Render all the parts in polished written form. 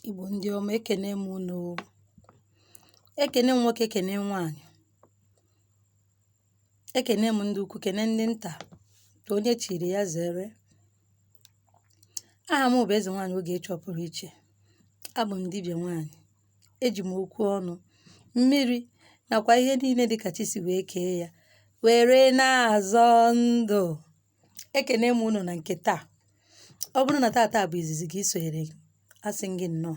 Igbo ndị ọma, ekene m unu o. Ekene m nwoke, kene nwaanyị. Ekene m ndị ukwu, kene ndị nta, ka onye chiri ya zere. Aha m bụ Eze Nwaanyị Ogechi Ọpụrụ Iche. Abụ m dibịa nwaanyị. Eji m okwu ọnụ, mmiri nakwa ihe niile dịka chi si wee kee ya were na-azọ ndụ. Ekene m unu na nke taa. Ọ bụrụ na taata bụ izizi gị isonyere, asị m gị nnọọ.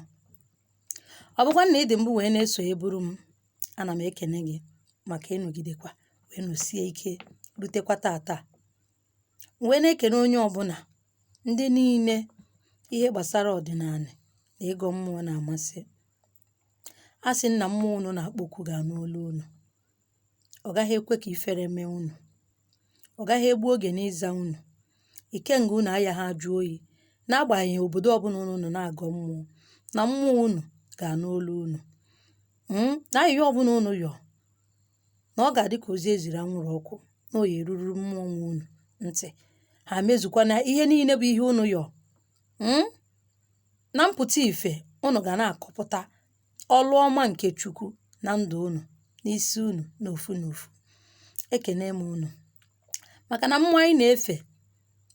Ọ bụkwa na ị dị mbụ wee na-esonyeburu m, ana m ekene gị maka ịnọgidekwa wee nọsie ike rutekwa taata. M wee na-ekene onye ọbụla, ndị niile ihe gbasara ọdịnala na ịgọ mmụọ na-amasị. A sị na mmụọ unu na-akpọku ga-anụ olu unu. Ọ gaghị ekwe ka ifere mee unu. Ọ gaghị egbu oge n'ịza unu. Ikenga unu ayaghị ajụ oyi n'agbanyeghị obodo ọbụla unu nọ na-agọ mmụọ, na mmụọ unu ga-anụ olu unu. Na ayịyọ ọbụla unu yọọ, na ọ ga-adị ka ozi eziri anwụrụ ọkụ, na ọ ya eruru mmụọ nwe unu ntị, ha mezukwana ihe niile bụ ihe unu yọọ. Na mpụta ife unu ga na-akọpụta ọlụ ọma nke Chukwu na ndụ unu, n'isi unu, n'ofu n'ofu. Ekene m unu maka na mmụọ anyị na-efe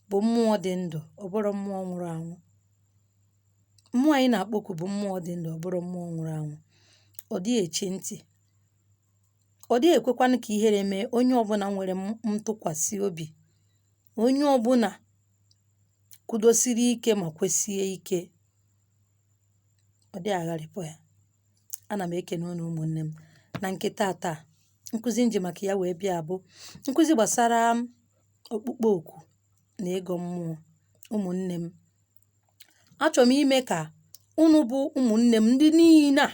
bụ mmụọ dị ndụ, ọ bụrụ mmụọ nwụrụ anwụ. Mmụọ anyị na-akpọku bụ mmụọ dị ndụ, ọ bụrụ mmụọ nwụrụ anwụ. Ọ dịghị echi ntị, ọ dịghị ekwekwanụ ka ihere mee onye ọbụla nwere ntụkwasị obi, onye ọbụla kwudosiri ike ma kwesie ike. Ọ dịghị agharịpụ ya. Ana m ekene unu ụmụnne m na nke taata. Nkụzi nji maka ya wee bịa bụ nkụzi gbasara ọkpụkpọ oku na ịgọ mmụọ. Ụmụnne m, achọrọ m ime ka unu bụ ụmụnne m ndị niile a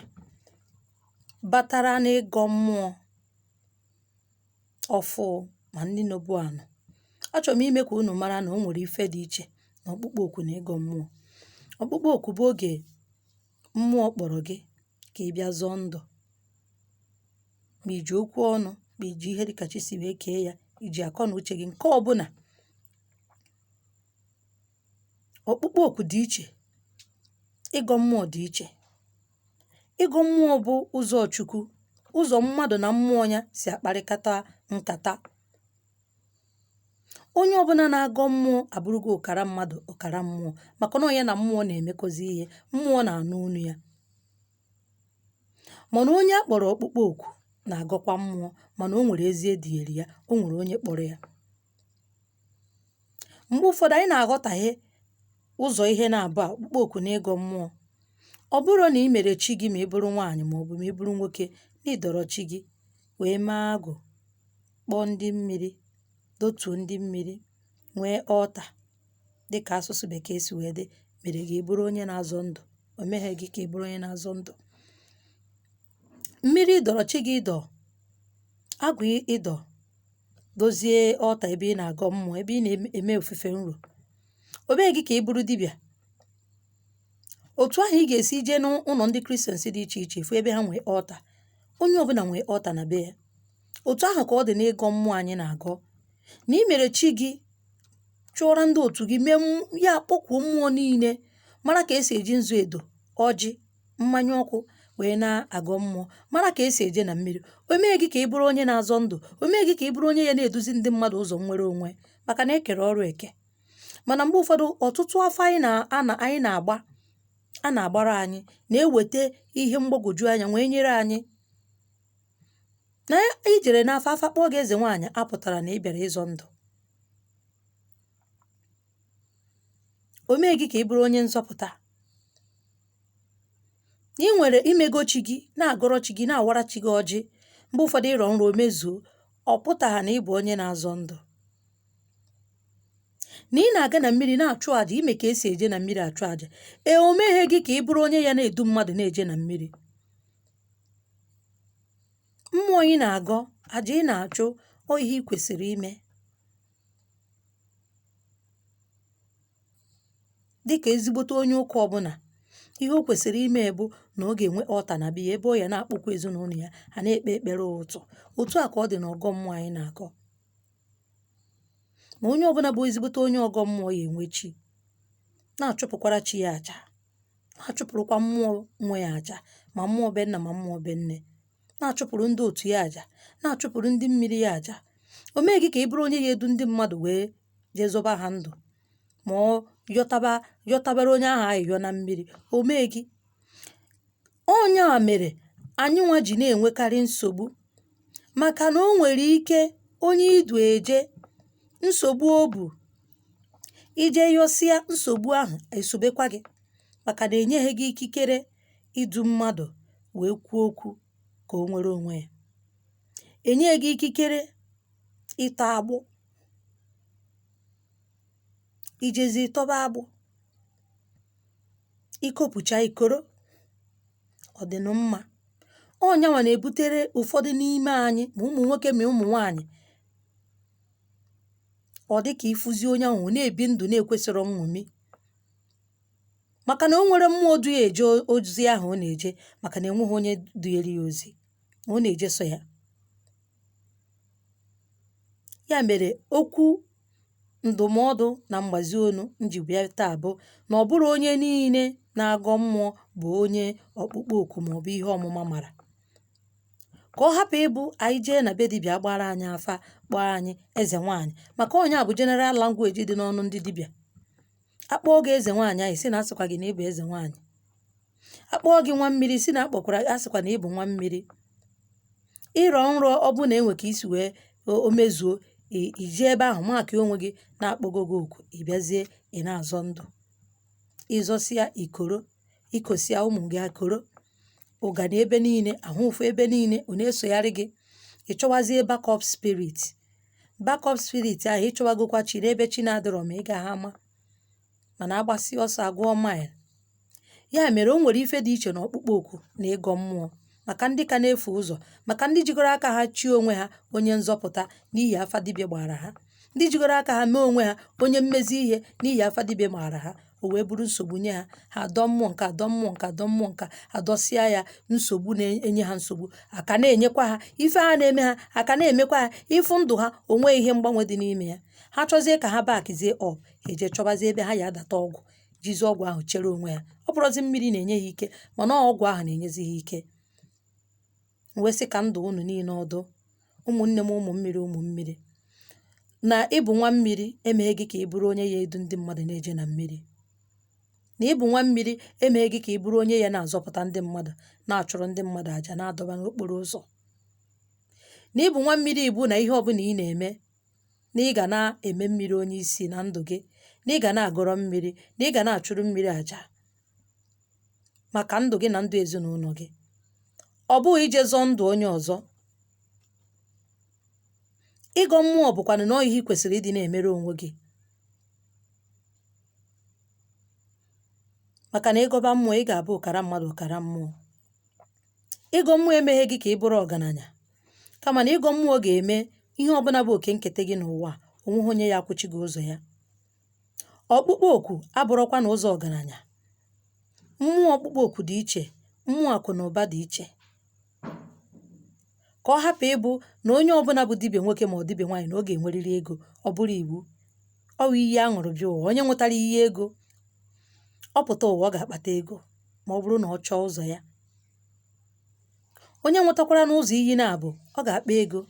batara n'ịgọ mmụọ ọfụ, ma ndị nọbu anọ. Achọrọ m ime ka unu mara na o nwere ife dị iche na ọkpụkpọ oku na ịgọ mmụọ. Ọkpụkpọ oku bụ oge mmụọ kpọrọ gị ka ị bịa zọọ ndụ, ma iji okwu ọnụ, ma iji ihe dịka chi si wee kee ya, iji akọ na uche gị, nke ọbụla. Ọkpụkpọ oku dị iche, ịgọ mmụọ dị iche. Ịgọ mmụọ bụ ụzọ Chukwu, ụzọ mmadụ na mmụọ ya si akparịkata nkata. Onye ọbụla na-agọ mmụọ abụrụgo ọkara mmadụ, ọkara mmụọ, maka na onye na mmụọ na-emekọzi ihe, mmụọ na-anụ olu ya. Mana onye a kpọrọ ọkpụkpọ oku na-agọkwa mmụọ, mana o nwere ezi edigheri ya, o nwere onye kpọrọ ya. Mgbe ụfọdụ anyị na-aghọtahie ụzọ ihe na-abụ a, ọkpụkpọ oku na ịgọ mmụọ. Ọ bụrụ na ị mere chi gị ma ị bụrụ nwaanyị ma ọ bụ ma ị bụrụ nwoke, na ịdọrọ chi gị wee mee agwụ, kpọọ ndị mmiri, dotuo ndị mmiri, nwee altar dịka asụsụ bekee si wee dị, mere gị bụrụ onye na-azọ ndụ. O meghe gị ka ị bụrụ onye na-azọ ndụ. Mmiri ịdọrọ chi gị, ịdọ agwụ, ịdọ dozie altar ebe ị na-agọ mmụọ, ebe ị na-eme ofufe nro, o meghị gị ka ị bụrụ dibịa. Otu ahụ ị ga-esi jee n'ụlọ ndị Christians dị iche iche fụ ebe ha nwee altar, onye ọbụla nwee altar na be ya, otu ahụ ka ọ dị n'ịgọ mmụọ anyị na-agọ. Na ị mere chi gị, chụọrọ ndị otu gị, mee ya, kpọkwuo mmụọ niile, mara ka esi eji nzu, edo, ọjị, mmanya ọkụ wee na-agọ mmụọ, mara ka esi eje na mmiri, o mee gị ka ị bụrụ onye na-azọ ndụ. O mee gị ka ị bụrụ onye ya na-eduzi ndị mmadụ ụzọ nwere onwe, maka na ekere ọrụ eke. Mana mgbe ụfọdụ, ọtụtụ afọ anyị na anyị na-agba a na-agbara anyị na-eweta ihe mgbagwoju anya wee nyere anyị. Na ijere n'afọ afa kpọọ gị eze nwaanyị apụtara na ị bịara ịzọ ndụ. O mee gị ka ị bụrụ onye nzọpụta. Ị nwere imego chi gị, na-agọrọ chi gị, na-awara chi gị ọjị, mgbe ụfọdụ ịrọ nrọ o mezuo, ọ pụtagha na ị bụ onye na-azọ ndụ. Na ị na-aga na mmiri na-achụ àjà, ime ka esi eje na mmiri achụ àjà, ee, o meghe gị ka ị bụrụ onye ya na-edu mmadụ na-eje na mmiri. Mmụọ ị na-agọ, àjà ị na-achụ, ọ ihe ị kwesịrị ime dịka ezigbote onye ụka ọbụla. Ihe o kwesịrị ime bụ na ọ ga-enwe altar na be ya, ebe ọ ya na-akpọkwa ezinụlọ ya, ha na-ekpe ekpere ụtụ. Otu a ka ọ dị n'ọgọ mmụọ anyị na-agọ. Ma onye ọbụla bụ ezigbote onye ọgọ mmụọ ya enwe chi, na-achụpụkwara chi ya àjà, na-achụpụrụkwa mmụọ nwe ya àjà, ma mmụọ be nna ma mmụọ be nne, na-achụpụrụ ndị otu ya àjà, na-achụpụrụ ndị mmiri ya àjà. O mee gị ka ị bụrụ onye ya edu ndị mmadụ wee jee zọba ha ndụ, ma ọ yọtaba yọtabara onye ahụ ayịyọ na mmiri. O mee gị onye a mere anyị nwa ji na-enwekarị nsogbu, maka na o nwere ike onye idu eje nsogbu o bu ije yọsịa nsogbu ahụ esobekwa gị, maka na enyeghị gị ikikere idu mmadụ wee kwuo okwu ka o nwere onwe ya. Enyeghị gị ikikere ịtọ agbụ, ijezi tọba agbụ, ikopụcha ikoro ọ dị nụ mma. Ọnyanwa na-ebutere ụfọdụ n'ime anyị, ma ụmụ nwoke ma ụmụ nwaanyị, ọ dị ka ịfụzi onye ahụ ọ na-ebi ndụ na-ekwesịrọ nṅomi, maka na o nwere mmụọ du ya eje ozi ahụ ọ na-eje, maka na enweghị onye dunyere ya ozi na ọ na-eje so ya. Ya mere okwu ndụmọdụ na mgbazi onu m ji bịa taa bụ na ọ bụrụ onye niile na-agọ mmụọ bụ onye ọkpụkpọ oku maọbụ ihe ọmụma mara, ka ọ hapụ ịbụ anyị jee na be dibịa agbara anyị afa kpọọ anyị eze nwaanyị, maka onye a bụ general language dị n'ọnụ ndị dibịa. Akpọọ gị eze nwaanyị ahụ, sị na asịkwa gị na ị bụ eze nwaanyị. Akpọọ gị nwa mmiri, sị na akpọkwara asịkwa na ị bụ nwa mmiri. Ịrọ nrọ ọ bụ na enwe ka isi wee o mezuo, ije ebe ahụ maka onwe gị na-akpọgo gị oku, ị bịazie ị na-azọ ndụ, ịzọsịa ikoro, ikosịa ụmụ gị akoro, ụgani ebe niile, ahụ ụfụ ebe niile, ọ na-esogharị gị. Ị chọwazie backup spirit, backup spirit ahụ ịchọwagokwa chi n'ebe chi na-adịrọ, ma ị gaghị ama, mana agbasi ọsọ agụọ mile. Ya mere o nwere ife dị iche na ọkpụkpọ oku na ịgọ mmụọ, maka ndị ka na-efu ụzọ, maka ndị jigoro aka ha chi onwe ha onye nzọpụta n'ihi afa dibịa gbara ha, ndị jigoro aka ha mee onwe ha onye mmezi ihe n'ihi afa dibịa gbara ha, o wee bụrụ nsogbu nye ha. Ha adọ mmụọ nke adọ mmụọ nke adọ mmụọ nke adọsịa ya, nsogbu na-enye ha nsogbu, aka na-enyekwa ha ife ha na-eme ha, aka na-emekwa ha ịfụ ndụ ha onwe ihe mgbanwe dị n'ime ya. Ha chọzie ka ha bakizie up, ha eje chọbazie ebe ha ya adata ọgwụ, jizi ọgwụ ahụ chere onwe ha. Ọ bụrụzi mmiri na-enye ha ike, mana ọgwụ ahụ na-enyezi ha ike. Wee sị ka ndụ unu niile ọdụ, ụmụnne m, ụmụ mmiri, ụmụ mmiri, na ịbụ nwa mmiri emeghe gị ka ị bụrụ onye ya edu ndị mmadụ na-eje na mmiri, na ịbụ nwa mmiri emeghe gị ka ị bụrụ onye ya na-azọpụta ndị mmadụ, na-achụrụ ndị mmadụ àjà, na-adọba n'okporo ụzọ, na ịbụ nwa mmiri bụ na ihe ọbụla ị na-eme na ị ga na-eme mmiri onye isi na ndụ gị, na ị ga na-agọrọ mmiri, na ị ga na-achụrụ mmiri àjà maka ndụ gị na ndụ ezinụlọ gị. Ọ bụghị ije zọọ ndụ onye ọzọ. Ịgọ mmụọ bụkwanụ na ọ ihe ị kwesịrị ịdị na-emere onwe gị, maka na ịgọba mmụọ ị ga-abụ ụkara mmadụ ụkara mmụọ. Ịgọ mmụọ emeghe gị ka ị bụrụ ọgaranya, kama na ịgọ mmụọ ga-eme ihe ọbụla bụ oke nketa gị n'ụwa, onweghị onye ya akwụchi gị ụzọ ya. Ọkpụkpọ oku abụrụkwa na ụzọ ọgaranya. Mmụọ ọkpụkpọ oku dị iche, mmụọ akụ na ụba dị iche. Ka ọ hapụ ịbụ na onye ọbụla bụ dibịa nwoke ma ọ dibịa nwaanyị na ọ ga-enwerịrị ego, ọ bụrụ iwu. Ọ bụ iyi a ṅụrụ bịa ụwa. Onye nwetara iyi ego, ọ pụta ụwa ọ ga-akpata ego ma ọ bụrụ na ọ chọọ ụzọ ya. Onye nwetakwara n'ụzọ iyi na-abụ, ọ ga-akpa ego,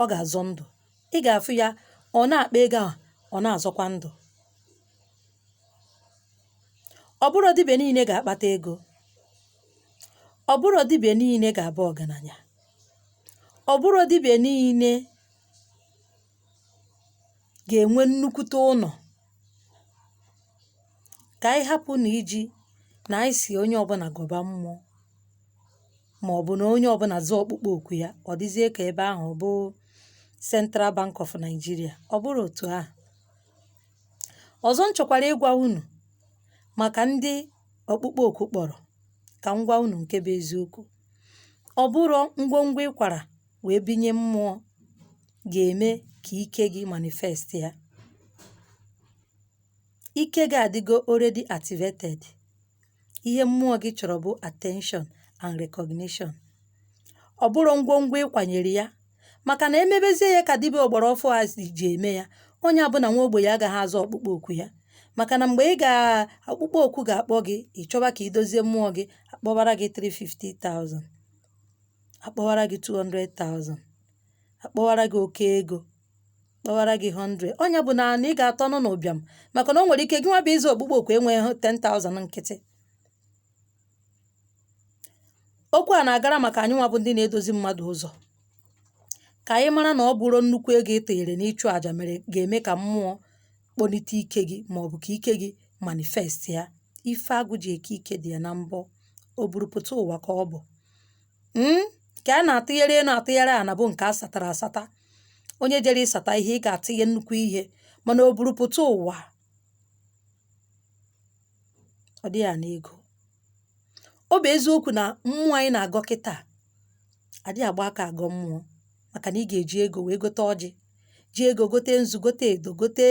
ọ ga-azọ ndụ. Ị ga-afụ ya ọ na-akpa ego ahụ, ọ na-azọkwa ndụ. Ọ bụrụ dibịa niile ga-akpata ego, ọ bụrụ dibịa niile ga-abụ ọgaranya, ọ bụrụ dibịa niile ga-enwe nnukwute ụlọ. Ka anyị hapụ na iji na anyị si onye ọbụla gọba mmụọ, ma ọ bụ na onye ọbụla zaa ọkpụkpọ oku ya, ọ dịzie ka ebe ahụ bụ Central Bank of Nigeria. Ọ bụrụ otu ahụ. Ọzọ m chọkwara ịgwa unu maka ndị ọkpụkpọ oku kpọrọ, ka m gwa unu nke bụ eziokwu. Ọ bụrụ ngwongwo ịkwara wee binye mmụọ ga-eme ka ike gị manifest ya. Ike gị adịgo already activated. Ihe mmụọ gị chọrọ bụ attention and recognition. Ọ bụrụ ngwongwo ịkwanyere ya, maka na emebezie ya ka dibịa ọgbara ọfụ a ji eme ya, onye abụna nwa ogbenye agaghị azụ ọkpụkpọ oku ya, Maka na mgbe ị ga ọkpụkpọ oku ga-akpọ gị, ị chọba ka ị dozie mmụọ gị, akpọbara gị 350,000, akpọwara gị 200,000, akpọwara gị oke ego, kpọwara gị 100. Ọnya bụ na na ị ga-atọ nụ n'ụbịam, maka na o nwere ike gị nwa bụ ịza ọkpụkpọ oku enweghị 10,000 nkịtị. Okwu a na-agara maka anyị nwa bụ ndị na-edozi mmadụ ụzọ, ka anyị mara na ọ bụrụ nnukwu ego ị tụnyere n'ịchụ àjà mere ga-eme ka mmụọ kpọlite ike gị, ma ọ bụ ka ike gị manifest ya. Ife agwụ ji eke ike dị ya na mbọ, o buru pụta ụwa ka ọ bụ nke a na-atụgharị elu atụgharị ana bụ nke a satara asata. Onye jere ịsata ihe, ị ga-atụnye nnukwu ihe, mana o buru pụta ụwa, ọ dị ya n'ego. Ọ bụ eziokwu na mmụọ anyị na-agọ kịta adịghị agba aka agọ mmụọ, maka na ị ga-eji ego wee gote ọjị, ji ego gote nzu, gote edo, gote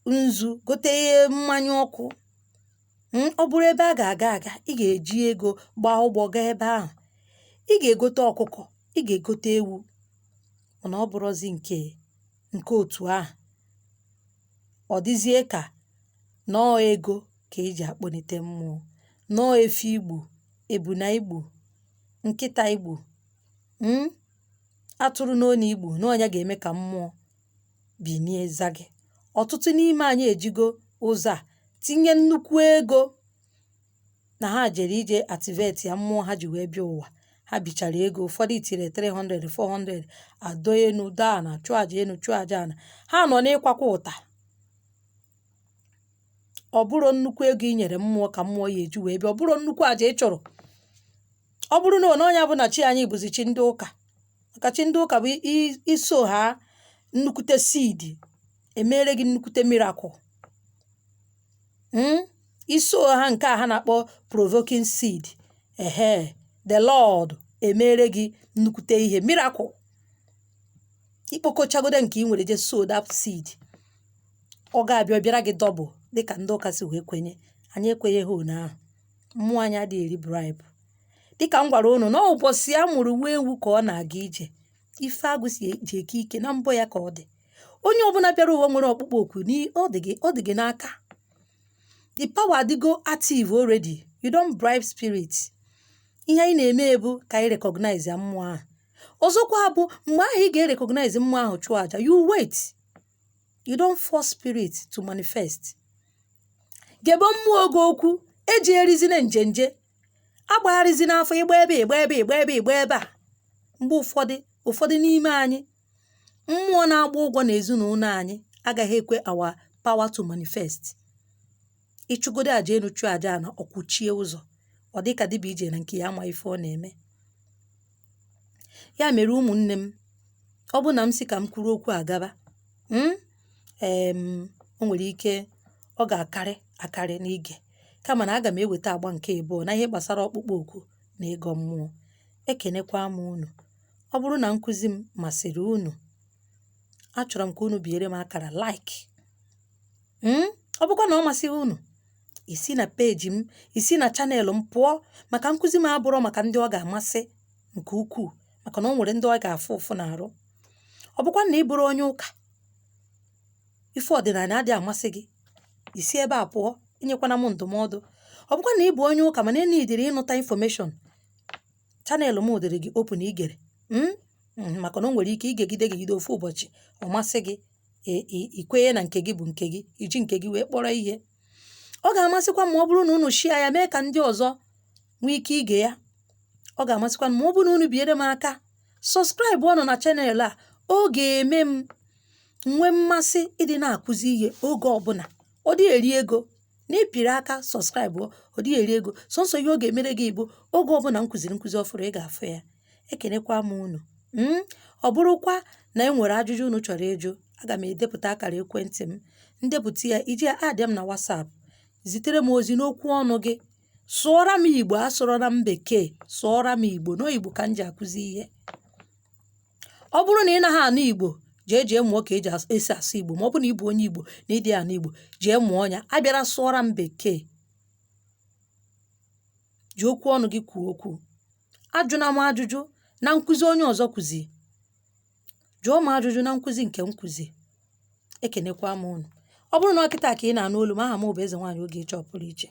nzu, gote mmanya ọkụ. Ọ bụrụ ebe a ga-aga aga, ị ga-eji ego gbaa ụgbọ gaa ebe ahụ, ị ga-egote ọkụkọ, ị ga-egote ewu. Mana ọ bụrụzi nke otu ahụ, ọ dịzie ka nọọ ego ka eji akpọlite mmụọ, nọọ efi igbu, ebuna igbu, nkịta igbu, atụrụ n'onu igbu, na ọnya ga-eme ka mmụọ binie za gị. Ọtụtụ n'ime anyị ejigo ụzọ a tinye nnukwu ego na ha jere ije activate ya mmụọ ha ji wee bịa ụwa. Ha bichara ego, ụfọdụ tiri 300, 400, adọ enu dọọ ana, chụọ aja enu chụọ aja ana, ha nọ n'ịkwakwa ụta. Ọ bụrụ nnukwu ego i nyere mmụọ ka mmụọ ya eji wee bịa, ọ bụrụ nnukwu aja ị chụrụ. Ọ bụrụ na ọnya bụ na chi anyị bụzi chi ndị ụka, maka chi ndị ụka bụ iso ha nnukwute seed emere gị nnukwute miracle. Iso ha nke a ha na-akpọ provoking seed, ehe, the Lord emere gị nnukwute ihe miracle. Ikpokochagodo nke ị nwere je sow that seed, ọ ga-abịa bịara gị double, dịka ndị ụka si wee kwenye. Anyị ekwenyeghị one ahụ. Mmụọ anyị adịghị eri bribe. Dịka m gwara unu na ụbọchị a mụrụ nwa ewu ka ọ na-aga ije, ife agwụ si ji eke ike na mbọ ya ka ọ dị. Onye ọbụla bịara ụwa nwere ọkpụkpọ oku, ọ dị gị n'aka. The power adịgo active already. You don't bribe spirit. Ihe anyị na-eme bụ ka anyị recognize ya mmụọ ahụ. Ọzọkwa bụ mgbe ahụ ị ga-erecognize mmụọ ahụ chụọ aja, you wait. You don't force spirit to manifest. Gebe mmụọ oge okwu, eji erizina njenje, agbagharịzi n'afọ, ịgba ebe, ịgba ebe, ịgba ebe, ịgba ebe a. Mgbe ụfọdụ n'ime anyị, mmụọ na-agba ụgwọ n'ezinụlọ anyị agaghị ekwe our power to manifest. Ịchụgodo aja elu chụọ aja ana, ọkwụchie ụzọ, ọ dịka dibịa ije na nke ya ama ife ọ na-eme. Ya mere, ụmụnne m, ọ bụ na m si ka m kwuru okwu agaba, o nwere ike ọ ga-akarị akarị n'ige, kama na aga m eweta agba nke abụọ na ihe gbasara ọkpụkpọ oku na ịgọ mmụọ. Ekenekwa m unu. Ọ bụrụ na nkụzi m masịrị unu, achọrọ m ka unu biere m akara like. Ọ bụkwa na ọ masịghị unu, isi na peji m, isi na channel m pụọ, maka nkụzi m abụrọ maka ndị ọ ga-amasị nke ukwuu, maka na o nwere ndị ọ ga-afụ ụfụ n'arụ. Ọ bụkwa na ị bụrụ onye ụka, ife ọdịnala adịghị amasị gị, isi ebe a pụọ, inyekwana m ndụmọdụ. Ọ bụkwa na ị bụ onye ụka mana ị nidiri ịnụta information, channel m dịrị gị open igere, maka na o nwere ike igegide gegide, ofu ụbọchị ọ masị gị, ikwenye na nke gị bụ nke gị, iji nke gị wee kpọrọ ihe. Ọ ga-amasịkwa m ma ọ bụrụ na unu share ya, mee ka ndị ọzọ nwee ike ige ya. Ọ ga-amasịkwa m ma ọ bụrụ na unu biere m aka subscribe ọnụ na channel a. Ọ ga-eme m nwee mmasị ịdị na-akụzi ihe oge ọbụla. Ọ dị eri ego na ịpịrị aka subscribe, ọ dịghị eri ego. Sọnsọ ihe ọ ga-emere gị bụ oge ọbụla m kụziri nkụzi ọfụrụ, ị ga-afụ ya. Ekenekwa m unu. Ọ bụrụkwa na e nwere ajụjụ unu chọrọ ịjụ, aga m edepụta akara ekwentị m, ndepụta ya, iji adịa m na WhatsApp, zitere m ozi n'okwu ọnụ gị. Sụọra m Igbo, asụrọla m Bekee, sụọra m Igbo, n'Igbo ka m ji akụzi ihe. Ọ bụrụ na ị naghị anụ Igbo, jee jee mụọ ka eji esi asụ Igbo. Ma ọ bụ na ị bụ onye Igbo na ịdị anụ Igbo, jee mụọ ya. Abịara sụọra m Bekee, ji okwu ọnụ gị kwuo okwu. Ajụna m ajụjụ na nkụzi onye ọzọ kụzi, jụọ m ajụjụ na nkụzi nke m kụzi. Ekenekwa m unu. Ọ Ọ bụrụ na ọ kịta ka ị na-anụ olu m, aha m bụ Eze Nwaanyị Ogechi Ọpụrụ Iche.